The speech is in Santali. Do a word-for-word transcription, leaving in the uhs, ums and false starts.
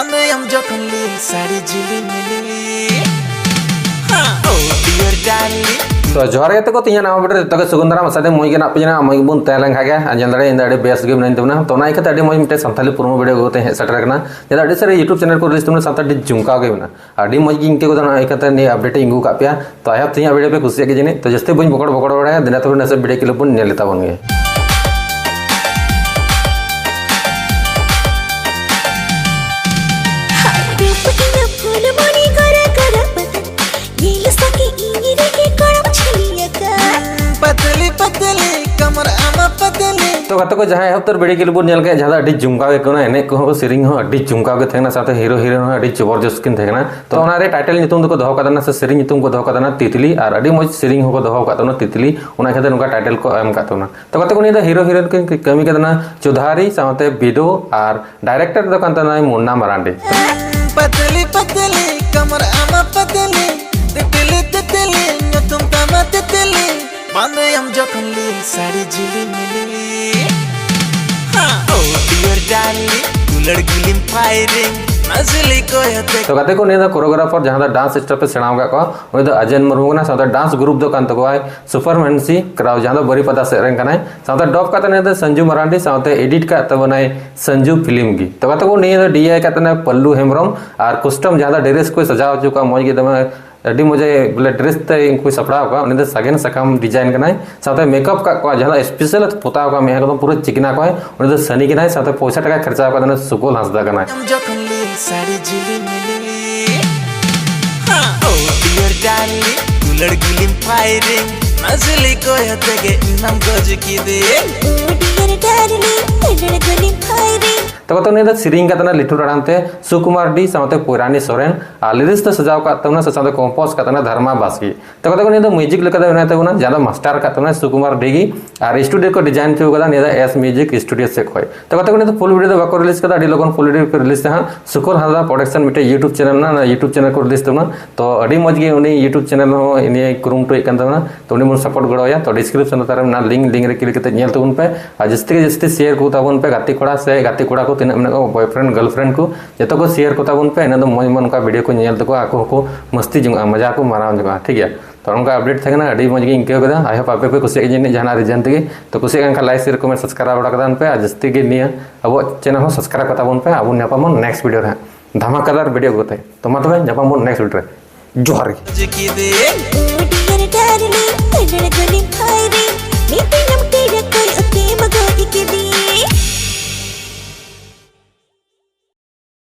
ᱟᱸᱫᱚᱭᱟᱢ ᱡᱚᱠᱷᱚᱱ ᱞᱤᱞ ᱥᱟᱹᱲᱤ ᱡᱤᱞᱤ ᱢᱤᱞᱤ᱾ ᱦᱟᱸ, oh dear darling᱾ ᱛᱚ ᱡᱚᱦᱟᱨ ᱜᱮ ᱜᱟᱛᱮ ᱠᱚ, ᱛᱮᱦᱮᱧᱟᱜ ᱱᱟᱣᱟ ᱵᱷᱤᱰᱤᱭᱳ ᱨᱮ ᱡᱚᱛᱚ ᱜᱮ ᱥᱟᱹᱜᱩᱱ ᱫᱟᱨᱟᱢ᱾ ᱟᱥᱟ ᱫᱟᱹᱧ ᱢᱚᱡᱽ ᱜᱮ ᱢᱮᱱᱟᱜ ᱯᱮᱭᱟ, ᱢᱚᱡᱽ ᱜᱮᱵᱚᱱ ᱛᱟᱦᱮᱸ ᱞᱮᱱ ᱠᱷᱟᱡ ᱜᱮ᱾ ᱟᱨ ᱧᱮᱞ ᱫᱟᱲᱮᱭᱟᱜᱼᱟ, ᱤᱧ ᱫᱚ ᱟᱹᱰᱤ ᱵᱮᱥ ᱜᱮ ᱢᱮᱱᱟᱜ ᱛᱟᱵᱚᱱᱟ᱾ ᱛᱚ ᱚᱱᱟ ᱤᱭᱠᱟᱹᱛᱮ ᱟᱹᱰᱤ ᱢᱚᱡᱽ ᱢᱤᱫᱴᱮᱱ ᱥᱟᱱᱛᱟᱞᱤ promo ᱵᱷᱤᱰᱤᱭᱳ ᱟᱹᱜᱩ ᱠᱟᱛᱮ ᱦᱮᱡ ᱥᱮᱴᱮᱨ ᱟᱠᱟᱱᱟ᱾ ᱧᱮᱞ ᱫᱟ ᱟᱹᱰᱤ ᱥᱟᱹᱨᱤ YouTube ᱪᱮᱱᱮᱞ ᱠᱚ ᱨᱤᱞᱤᱡᱽ ᱛᱟᱵᱚᱱᱟ, ᱥᱟᱶᱛᱮ ᱟᱹᱰᱤ ᱡᱚᱢᱠᱟᱣ ᱜᱮ ᱢᱮᱱᱟᱜᱼᱟ᱾ ᱟᱹᱰᱤ ᱢᱚᱡᱽ ᱜᱮ ᱤᱱᱠᱟᱹ ᱠᱚᱫᱚ ᱱᱚᱣᱟ ᱤᱭᱠᱟᱹᱛᱮ ᱱᱤᱭᱟᱹ ᱟᱯᱰᱮᱴ ᱤᱧ ᱟᱹᱜᱩ ᱠᱟᱜ ᱯᱮᱭᱟ᱾ ᱛᱚ ᱟᱭ ᱦᱳᱯ ᱛᱮᱦᱮᱧᱟᱜ ᱵᱷᱤᱰᱤᱭᱳ ᱯᱮ ᱠᱩᱥᱤᱭᱟᱜ ᱜᱮ ᱡᱟᱹᱱᱤᱡ᱾ ᱛᱚ ᱡᱟᱹᱥᱛᱤ ᱵᱟᱹᱧ ᱵᱚᱠᱚᱲ ᱵᱚᱠᱚᱲ ᱵᱟᱲᱟᱭᱟ, ᱫᱮᱞᱟ ᱛᱚᱵᱮ ᱱᱟᱥᱮ ᱵᱷᱤᱰᱤᱭᱳ ᱠᱞᱤᱯ ᱵᱚᱱ ᱧᱮᱞ ᱞᱮ ᱛᱟᱵᱚᱱ ᱜᱮ᱾ ᱯᱟᱛᱞᱤ ᱯᱟᱛᱞᱤ ᱠᱟᱢᱟᱨ ᱟᱢᱟ ᱯᱟᱛᱞᱤ᱾ ᱛᱚ ᱜᱟᱛᱮ ᱠᱚ, ᱡᱟᱦᱟᱸ ᱮᱦᱚᱵ ᱩᱛᱟᱹᱨ ᱵᱷᱤᱰᱤᱭᱳ ᱠᱞᱤᱯ ᱵᱚᱱ ᱧᱮᱞ ᱠᱮᱫ, ᱡᱟᱦᱟᱸ ᱫᱚ ᱟᱹᱰᱤ ᱡᱚᱢᱠᱟᱣ ᱜᱮ ᱠᱟᱱᱟ, ᱮᱱᱮᱡ ᱠᱚᱦᱚᱸ ᱠᱚ, ᱥᱮᱨᱮᱧ ᱦᱚᱸ ᱟᱹᱰᱤ ᱡᱚᱢᱠᱟᱣ ᱜᱮ ᱛᱟᱦᱮᱸ ᱠᱟᱱᱟ, ᱥᱟᱶᱛᱮ ᱦᱤᱨᱳ ᱦᱤᱨᱳᱭᱤᱱ ᱦᱚᱸ ᱟᱹᱰᱤ ᱡᱚᱵᱚᱨᱡᱚᱥ ᱠᱤᱱ ᱛᱟᱦᱮᱸ ᱠᱟᱱᱟ᱾ ᱛᱚ ᱚᱱᱟ ᱨᱮ ᱴᱟᱭᱴᱮᱞ ᱧᱩᱛᱩᱢ ᱫᱚᱠᱚ ᱫᱚᱦᱚ ᱠᱟᱫᱟ ᱥᱮ ᱥᱮᱨᱮᱧ ᱧᱩᱛᱩᱢ ᱠᱚ ᱫᱚᱦᱚ ᱠᱟᱫᱟ ᱛᱤᱛᱞᱤ, ᱟᱨ ᱟᱹᱰᱤ ᱢᱚᱡᱽ ᱥᱮᱨᱮᱧ ᱦᱚᱸᱠᱚ ᱫᱚᱦᱚ ᱠᱟᱫ ᱛᱟᱵᱚᱱᱟ ᱛᱤᱛᱞᱤ, ᱚᱱᱟ ᱠᱷᱟᱹᱛᱤᱨ ᱱᱚᱝᱠᱟ ᱴᱟᱭᱴᱮᱞ ᱠᱚ ᱮᱢ ᱠᱟᱫ ᱛᱟᱵᱚᱱᱟ᱾ ᱛᱚ ᱜᱟᱛᱮ ᱠᱚ, ᱱᱤᱭᱟᱹ ᱫᱚ ᱦᱤᱨᱳ ᱦᱤᱨᱳᱭᱤᱱ ᱠᱤᱱ ᱠᱟᱹᱢᱤ ᱠᱟᱫᱟ ᱪᱳᱫᱷᱟᱨᱤ ᱥᱟᱶᱛᱮ ᱵᱤᱰᱳ, ᱟᱨ ᱰᱟᱭᱨᱮᱠᱴᱚᱨ ᱫᱚ ᱠᱟᱱ ᱛᱟᱵᱚᱱᱟᱭ ᱢᱩᱱᱱᱟ ᱢᱟᱨᱟᱱᱰᱤ᱾ ᱯᱟᱛᱞᱤ ᱯᱟᱛᱞᱤ ᱠᱟᱢᱟᱨ ᱟᱢᱟ ᱯᱟᱛᱞᱤ, ᱛᱤᱛᱞᱤ ᱛᱤᱛᱞᱤ ᱧᱩᱛᱩᱢ ᱛᱟᱢᱟ ᱛᱤᱛᱞᱤ᱾ ᱵᱟᱸᱫᱮᱭᱟᱢ ᱡᱚᱠᱷᱚᱱ ᱞᱤᱞ ᱥᱟᱹᱲᱤ ᱡᱤᱞᱤ ᱢᱤᱞᱤ᱾ ᱦᱟᱸ, oh dear darling, ᱫᱩᱞᱟᱹᱲ ᱜᱩᱞᱤᱢ firing, ᱱᱟᱡᱞᱤ ᱠᱚᱭᱚᱛᱮ᱾ ᱛᱚ ᱜᱟᱛᱮ ᱠᱚ, ᱱᱤᱭᱟᱹ ᱫᱚ ᱠᱳᱨᱤᱭᱳᱜᱨᱟᱯᱷᱟᱨ, ᱡᱟᱦᱟᱸ ᱫᱚ ᱰᱟᱱᱥ ᱥᱴᱮᱯ ᱮ ᱥᱮᱬᱟ ᱟᱠᱟᱫ ᱠᱚᱣᱟ, ᱩᱱᱤ ᱫᱚ ᱟᱡᱮᱱ ᱢᱩᱨᱢᱩ ᱠᱟᱱᱟ, ᱥᱟᱶᱛᱮ ᱰᱟᱱᱥ ᱜᱨᱩᱯ ᱫᱚ ᱠᱟᱱ ᱛᱟᱠᱚᱣᱟᱭ ᱥᱩᱯᱟᱨ ᱢᱮᱱᱥᱤ ᱠᱨᱟᱣ, ᱡᱟᱦᱟᱸ ᱫᱚ ᱵᱟᱹᱨᱤᱯᱟᱫᱟ ᱥᱮᱫ ᱨᱮᱱ ᱠᱟᱱᱟᱭ᱾ ᱥᱟᱶᱛᱮ ᱰᱚᱵ ᱠᱟᱛᱮ ᱱᱤᱭᱟᱹ ᱫᱚ ᱥᱚᱧᱡᱩ ᱢᱟᱨᱟᱱᱰᱤ, ᱥᱟᱶᱛᱮ ᱮᱰᱤᱴ ᱠᱟᱜ ᱛᱟᱵᱚᱱᱟᱭ ᱥᱚᱧᱡᱩ ᱯᱷᱤᱞᱢ ᱜᱮ᱾ ᱛᱚ ᱜᱟᱛᱮ ᱠᱚ, ᱱᱤᱭᱟᱹ ᱫᱚ ᱰᱤ ᱟᱭ ᱠᱟᱜ ᱛᱟᱵᱚᱱᱟᱭ ᱯᱟᱞᱞᱩ ᱦᱮᱢᱵᱨᱚᱢ, ᱟᱨ ᱠᱚᱥᱴᱚᱢ, ᱡᱟᱦᱟᱸ ᱫᱚ ᱰᱨᱮᱥ ᱠᱚᱭ ᱥᱟᱡᱟᱣ ᱦᱚᱪᱚ ᱠᱚᱣᱟ, ᱢᱚᱡᱽ ᱜᱮ ᱫᱚᱢᱮ ᱟᱹᱰᱤ ᱢᱚᱡᱽ ᱮ ᱵᱚᱞᱮ ᱰᱨᱮᱥ ᱛᱮ ᱩᱱᱠᱩᱭ ᱥᱟᱯᱲᱟᱣ ᱠᱚᱣᱟ᱾ ᱩᱱᱤ ᱫᱚ ᱥᱟᱜᱮᱱ ᱥᱟᱠᱟᱢ ᱰᱤᱡᱟᱭᱤᱱ ᱠᱟᱱᱟᱭ, ᱥᱟᱶᱛᱮ ᱢᱮᱠᱟᱯ ᱠᱟᱜ ᱠᱚᱣᱟ, ᱡᱟᱦᱟᱸ ᱫᱚ ᱥᱯᱮᱥᱟᱞ ᱯᱚᱛᱟᱣ ᱠᱟᱜ ᱢᱮᱭᱟ, ᱮᱠᱫᱚᱢ ᱯᱩᱨᱟᱹ ᱪᱤᱠᱱᱟ ᱠᱚᱭ᱾ ᱩᱱᱤ ᱫᱚ ᱥᱟᱹᱱᱤ ᱠᱟᱱᱟᱭ, ᱥᱟᱶᱛᱮ ᱯᱚᱭᱥᱟ ᱴᱟᱠᱟ ᱠᱷᱚᱨᱪᱟ ᱠᱟᱫᱟ ᱩᱱᱤ ᱥᱩᱠᱚᱞ ᱦᱟᱸᱥᱫᱟ ᱠᱟᱱᱟᱭ᱾ ᱟᱢ ᱡᱚᱠᱷᱚᱱ ᱞᱤᱞ ᱥᱟᱹᱲᱤ ᱡᱤᱞᱤ ᱢᱤᱞᱤ᱾ ᱦᱟᱸ, oh dear darling, ᱫᱩᱞᱟᱹᱲ ᱜᱩᱞᱤᱢ firing, ᱱᱟᱡᱞᱤ ᱠᱚᱭᱚᱛᱮ ᱜᱮ ᱤᱧ ᱢᱟᱢ ᱜᱚᱡ ᱠᱤᱫᱤᱧ᱾ Oh dear darling, ᱫᱩᱞᱟᱹᱲ ᱜᱩᱞᱤᱢ firing᱾ ᱛᱚ ᱜᱟᱛᱮ, ᱱᱤᱭᱟᱹ ᱫᱚ ᱥᱮᱨᱮᱧ ᱠᱟᱫ ᱛᱟᱦᱮᱱᱟ ᱞᱤᱴᱷᱩᱨ ᱟᱲᱟᱝ ᱛᱮ ᱥᱩᱠᱩᱢᱟᱨ ᱰᱤ ᱥᱟᱶᱛᱮ ᱯᱚᱭᱨᱟᱱᱤ ᱥᱚᱨᱮᱱ, ᱟᱨ ᱞᱤᱨᱤᱠᱥ ᱫᱚ ᱥᱟᱡᱟᱣ ᱠᱟᱫ ᱛᱟᱵᱚᱱᱟ ᱥᱮ ᱥᱟᱶᱛᱮ ᱠᱚᱢᱯᱳᱡᱽ ᱠᱟᱫ ᱛᱟᱵᱚᱱᱟ ᱫᱷᱟᱨᱢᱟ ᱵᱟᱥᱠᱮ᱾ ᱛᱚ ᱜᱟᱛᱮ ᱠᱚ, ᱱᱤᱭᱟᱹ ᱫᱚ ᱢᱤᱭᱩᱡᱤᱠ ᱞᱮᱠᱟ ᱫᱚ ᱢᱮᱱᱟᱭ ᱛᱟᱵᱚᱱᱟ, ᱡᱟᱦᱟᱸ ᱫᱚ ᱢᱟᱥᱴᱟᱨ ᱠᱟᱫ ᱛᱟᱵᱚᱱᱟ ᱥᱩᱠᱩᱢᱟᱨ ᱰᱤ ᱜᱮ, ᱟᱨ ᱥᱴᱩᱰᱤᱭᱳ ᱠᱚ ᱰᱤᱡᱟᱭᱤᱱ ᱦᱚᱪᱚ ᱠᱟᱫᱟ, ᱱᱤᱭᱟᱹ ᱫᱚ ᱮᱥ ᱢᱤᱭᱩᱡᱤᱠ ᱥᱴᱩᱰᱤᱭᱳ ᱥᱮᱫ ᱠᱷᱚᱡ᱾ ᱛᱚ ᱜᱟᱛᱮ ᱠᱚ, ᱱᱤᱭᱟᱹ ᱫᱚ ᱯᱷᱩᱞ ᱵᱷᱤᱰᱤᱭᱳ ᱫᱚ ᱵᱟᱠᱚ ᱨᱤᱞᱤᱡᱽ ᱠᱟᱫᱟ, ᱟᱹᱰᱤ ᱞᱚᱜᱚᱱ ᱯᱷᱩᱞ ᱵᱷᱤᱰᱤᱭᱳ ᱠᱚ ᱨᱤᱞᱤᱡᱽ ᱛᱟᱦᱮᱸᱫ᱾ ᱥᱩᱠᱚᱞ ᱦᱟᱸᱥᱫᱟ ᱯᱨᱚᱰᱟᱠᱥᱚᱱ ᱢᱤᱫᱴᱮᱡ YouTube ᱪᱮᱱᱮᱞ ᱢᱮᱱᱟᱜᱼᱟ, ᱚᱱᱟ YouTube ᱪᱮᱱᱮᱞ ᱠᱚ ᱨᱤᱞᱤᱡᱽ ᱛᱟᱵᱚᱱᱟ᱾ ᱛᱚ ᱟᱹᱰᱤ ᱢᱚᱡᱽ ᱜᱮ ᱩᱱᱤ YouTube ᱪᱮᱱᱮᱞ ᱦᱚᱸ ᱤᱧᱮ ᱠᱩᱨᱩᱢᱩᱴᱩᱭᱮᱫ ᱠᱟᱱ ᱛᱟᱵᱚᱱᱟ᱾ ᱛᱚ ᱩᱱᱤ ᱵᱚᱱ ᱥᱟᱯᱳᱨᱴ ᱜᱚᱲᱚ ᱟᱭᱟ᱾ ᱛᱚ ᱰᱤᱥᱠᱨᱤᱯᱥᱚᱱ ᱞᱟᱛᱟᱨ ᱨᱮ ᱢᱮᱱᱟᱜᱼᱟ ᱞᱤᱝᱠ, ᱞᱤᱝᱠ ᱨᱮ ᱠᱞᱤᱠ ᱠᱟᱛᱮ ᱧᱮᱞ ᱛᱟᱵᱚᱱ ᱯᱮ᱾ ᱟᱨ ᱡᱟᱹᱥᱛᱤ ᱜᱮ ᱡᱟᱹᱥᱛᱤ ᱥᱮᱭᱟᱨ ᱠᱚ ᱛᱟᱵᱚᱱ ᱯᱮ, ᱜᱟᱛᱮ ᱠᱚᱲᱟ ᱥᱮ ᱜᱟᱛᱮ ᱠᱚᱲᱟ ᱠᱚ ᱛᱤᱱᱟᱹᱜ ᱢᱮᱱᱟᱜ ᱠᱚᱣᱟ, ᱵᱚᱭᱯᱷᱨᱮᱱᱰ ᱜᱟᱨᱞᱯᱷᱨᱮᱱᱰ ᱠᱚ, ᱡᱚᱛᱚ ᱠᱚ ᱥᱮᱭᱟᱨ ᱠᱚ ᱛᱟᱵᱚᱱ ᱯᱮ᱾ ᱤᱱᱟᱹ ᱫᱚ ᱢᱚᱡᱽ ᱢᱚᱡᱽ ᱚᱱᱠᱟ ᱵᱷᱤᱰᱤᱭᱳ ᱠᱚ ᱧᱮᱞ ᱛᱟᱠᱚᱣᱟ, ᱟᱠᱚ ᱦᱚᱸᱠᱚ ᱢᱟᱥᱛᱤ ᱡᱚᱝᱚᱜᱼᱟ, ᱢᱚᱡᱟ ᱠᱚ ᱢᱟᱨᱟᱣ ᱡᱚᱝᱚᱜᱼᱟ, ᱴᱷᱤᱠ ᱜᱮᱭᱟ᱾ ᱛᱚ ᱱᱚᱝᱠᱟ ᱟᱯᱰᱮᱴ ᱛᱟᱦᱮᱸ ᱠᱟᱱᱟ, ᱟᱹᱰᱤ ᱢᱚᱡᱽ ᱜᱮᱧ ᱟᱹᱭᱠᱟᱹᱣ ᱠᱮᱫᱟ᱾ ᱟᱭ ᱦᱳᱯ ᱟᱯᱮ ᱯᱮ ᱠᱩᱥᱤᱭᱟᱜ ᱜᱮᱭᱟ ᱡᱟᱹᱱᱤᱡ ᱡᱟᱦᱟᱱᱟᱜ ᱨᱤᱡᱮᱱ ᱛᱮᱜᱮ᱾ ᱛᱚ ᱠᱩᱥᱤᱭᱟᱜ ᱠᱟᱱ ᱠᱷᱟᱱ ᱞᱟᱭᱤᱠ, ᱥᱮᱭᱟᱨ, ᱠᱚᱢᱮᱱᱴ, ᱥᱟᱵᱥᱠᱨᱟᱭᱤᱵ ᱵᱟᱲᱟ ᱠᱟᱫᱟᱱ ᱯᱮ, ᱟᱨ ᱡᱟᱹᱥᱛᱤ ᱜᱮ ᱱᱤᱭᱟᱹ ᱟᱵᱚᱣᱟᱜ ᱪᱮᱱᱮᱞ ᱦᱚᱸ ᱥᱟᱵᱥᱠᱨᱟᱭᱤᱵ ᱠᱟᱛᱟ ᱵᱚᱱ ᱯᱮ᱾ ᱟᱵᱚ ᱧᱟᱯᱟᱢ ᱵᱚᱱ ᱱᱮᱠᱥᱴ ᱵᱷᱤᱰᱤᱭᱳ ᱨᱮ ᱦᱟᱸᱜ, ᱫᱷᱟᱢᱟᱠᱟᱫᱟᱨ ᱵᱷᱤᱰᱤᱭᱳ ᱟᱹᱜᱩ ᱠᱟᱛᱮ᱾ ᱛᱚ ᱢᱟ ᱛᱚᱵᱮ ᱧᱟᱯᱟᱢ ᱵᱚᱱ ᱱᱮᱠᱥᱴ ᱵᱷᱤᱰᱤᱭᱳ ᱨᱮ᱾ ᱡᱚᱦᱟᱨ ᱜᱮ᱾ Dear darling, ᱟᱹᱰᱤ ᱟᱹᱰᱤ